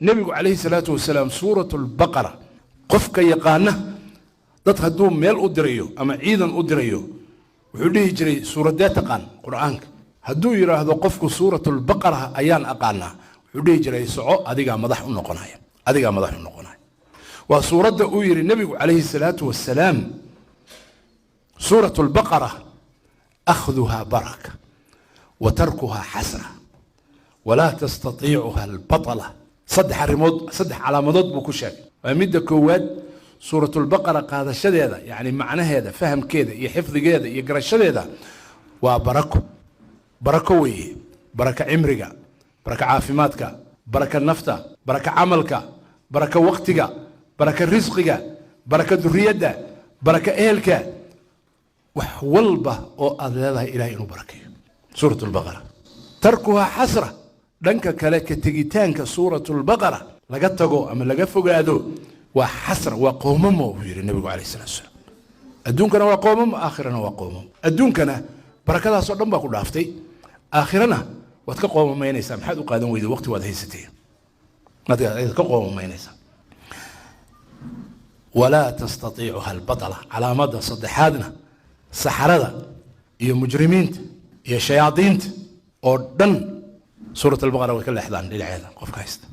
Nebigu calayhi salaatu wasalaam suurat lbaqara qofka yaqaana, dad hadduu meel u dirayo ama ciidan u dirayo, wuxuu dhihi jiray: "Suuradee taqaan Qur'aanka?" Hadduu yidhaahdo qofku "Suurat lbaqara ayaan aqaanaa," wuxuu dhihi jiray: "Soco, adigaa madax u noqonaya, adigaa madax u noqonaya." Waa suuradda uu yidhi nebigu calayhi salaatu wasalaam: "Suurat lbaqara akhduhaa baraka wa tarkuhaa xasra walaa tastatiicuha albatala." Saddex arrimood, saddex calaamadood buu ku sheegay. Waa midda koowaad: suuratulbaqara qaadashadeeda, yacni macnaheeda, fahamkeeda iyo xifdigeeda iyo garashadeeda, waa barako. Barako weeye: barako cimriga, barako caafimaadka, barako nafta, barako camalka, barako waqtiga, barako risqiga, barako duriyadda, barako ehelka, wax walba oo aad leedahay Ilahay inuu barakeeyo suurat lbaqara. Tarkuhaa xasra. Dhanka kale, ka tegitaanka suuratulbaqara laga tago ama laga fogaado waa xasra, waa qoomamo, buu yidhi nebigu calayh salatu wasalaam. Adduunkana waa qoomamo, aakhirana waa qoomamo. Adduunkana barakadaasoo dhan baa ku dhaaftay, aakhirana waad ka qoomamaynaysaa. Maxaad u qaadan weyday? Waqti waad haysatee, waad ka qoomamaynaysaa. Walaa tastatiicuha albatala. Calaamada saddexaadna, saxarada iyo mujrimiinta iyo shayaadiinta oo dhan suurat albaqara way ka leexdaan dhinaceeda qofka haysta.